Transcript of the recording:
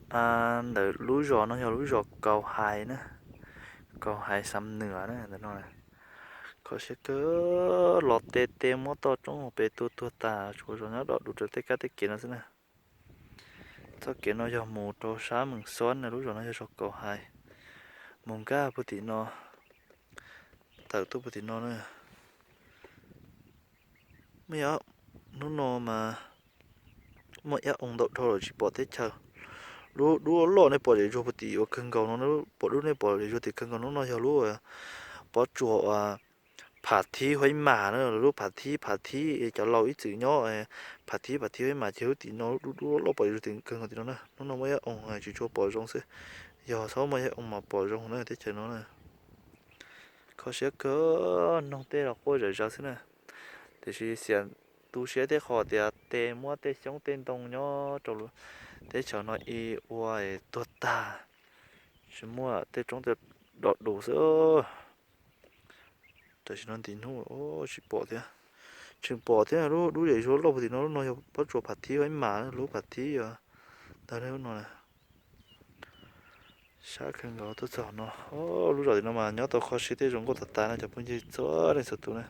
Ntawm lub zos no yog lub zos Kaus Hais na, Kaus Hais Xam Nwm na, ntawm no. Kho siab kawg, los tes tes muab toj roob pem tua tuag tas, tshuav zos nyob dom du raws tej kab tej kev no xwb na. Txoj kev no yog mus rau sab Meem Xob na, lub zos no yog zos Kaus Hais. Mus nkag puag tim no, tawm tuaj puag tim no na. Muaj ib, hnub no mas muaj ib oo ntau dhau lawm tsis pom teb chaws. Lub dub loj nej pom zem zuag puag tim uas kawg nkaus no, pom dub nej pom zem zuag tim kawg nkaus no, hnub no yog lub pob tsuas uas Phav Thib Huaib Mas na, lub Phav Thib, Phav Thib cov laus ib txwm nyob, Phav Thib, Phav Thib Huaib Mas ces lub tim no, lub dub loj pom zem zuag tim kawg nkaus tim no na. Hnub no muaj ib oo tsis tshua pom zoo xwb, yog txhob muaj ib oo mas pom zoo na teb chaws no na. Kho siab kawg, noog tej los quaj zom zaws xwb na. Tiam sis xiam tu siab thiab qhov tias tes muab tej xyoob tej ntoo nyob rau teb chaws no ib ua tuag tag, tsis muaj tej roob tej dom du xwb. Tam sim no ntim hnub tsis pom thiab. Tseem pom thiab, lub dub zem zuag loj puag tim no, lub no yog pob tsuas Phav Thib Huaib Mas, lub Phav Thib os. Ntawd lub no, sab kawg nkaus tuaj txog no. Lub zos tim no mas nyob tau kho siab thiab zoo nkauj tas tas no cov phooj ywg txhua leej txhua tus na.